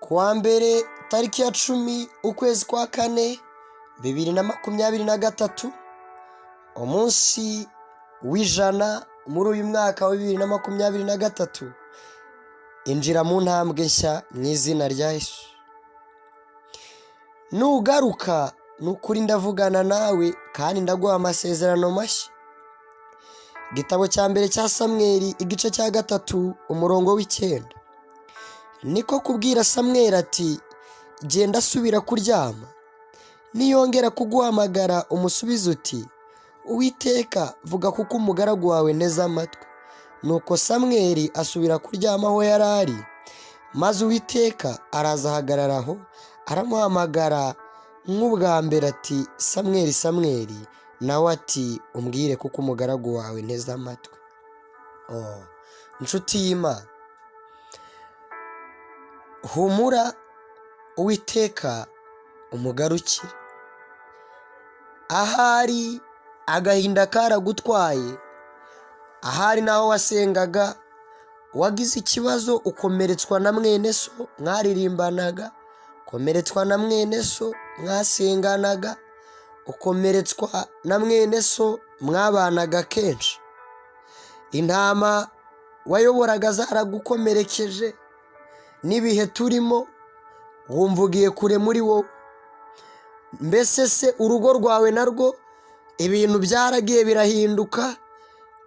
Ku wa mbere, tariki ya 10, ukwezi kwa kane, 2023, umunsi w'100 muri uyu mwaka wa 2023. Injira mu ntambwe nshya mu izina rya Yesu. Nugaruka, ni ukuri ndavugana nawe kandi ndaguha amasezerano mashya. Igitabo cya mbere cya Samweri, igice cya 3, umurongo w'9. Niko kubwira Samweri ati: "Genda, asubira kuryama. Niyongera kuguhamagara, umusubize uti: 'Uwiteka, vuga, kuko umugaragu wawe nteze amatwi.'" Nuko Samweri asubira kuryama aho yari ari, maze Uwiteka araza ahagarara aho, aramuhamagara nk'ubwa mbere ati: "Samweri, Samweri!" Nawe ati: "Umbwire, kuko umugaragu wawe nteze amatwi." Oh, inshuti y'Imana, humura, Uwiteka umugarukire. Ahari agahinda karagutwaye, ahari naho wasengaga wagize ikibazo, ukomeretswa na mwene so mwaririmbanaga, ukomeretswa na mwene so mwasenganaga, ukomeretswa na mwene so mwabanaga kenshi, intama wayoboraga zaragukomerekeje, n'ibihe turimo wumva ugiye kure muri wowe. Mbese se urugo rwawe narwo ibintu byaragiye birahinduka,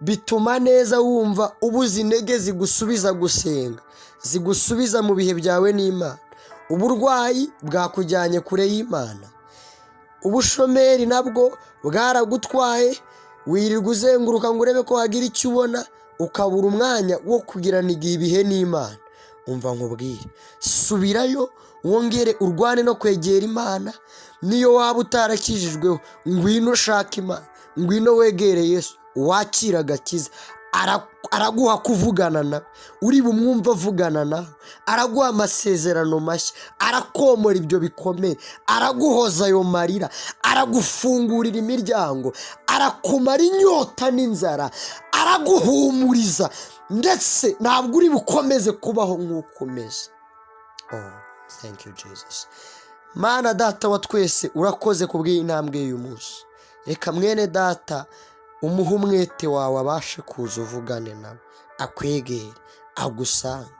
bituma neza wumva ubuze intege zigusubiza gusenga, zigusubiza mu bihe byawe n'Imana. Uburwayi bwakujyanye kure y'Imana, ubushomeri nabwo bwaragutwaye, wirirwa uzenguruka ngo urebe ko wagira icyo ubona, ukabura umwanya wo kugirana igihe ibihe n'Imana. Umva nkubwire, subirayo, wongere urwane no kwegera Imana. Niyo waba utarakijijweho, ngwino ushake Imana, ngwino wegere Yesu, wakira agakiza. Araguha kuvugana nawe, uri bumwumve avugana nawe. Araguha amasezerano mashya, arakomora ibyo bikomere, araguhoza ayo marira, aragufungurira imiryango, arakumara inyota n'inzara, araguhumuriza, ndetse ntabwo uri bukomeze kubaho nk'uko umeze. Oh, thank you, Jesus. Mana Data wa twese, urakoze ku bw'iyi ntambwe y'uyu munsi. Reka mwene data umuhe umwete wawe, abashe kuza uvugane nawe, akwegere, agusange,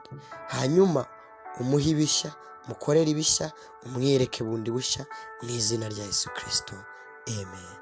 hanyuma umuhe ibishya, mukorere ibishya, umwereke bundi bushya mu izina rya Yesu Kirisito, amen.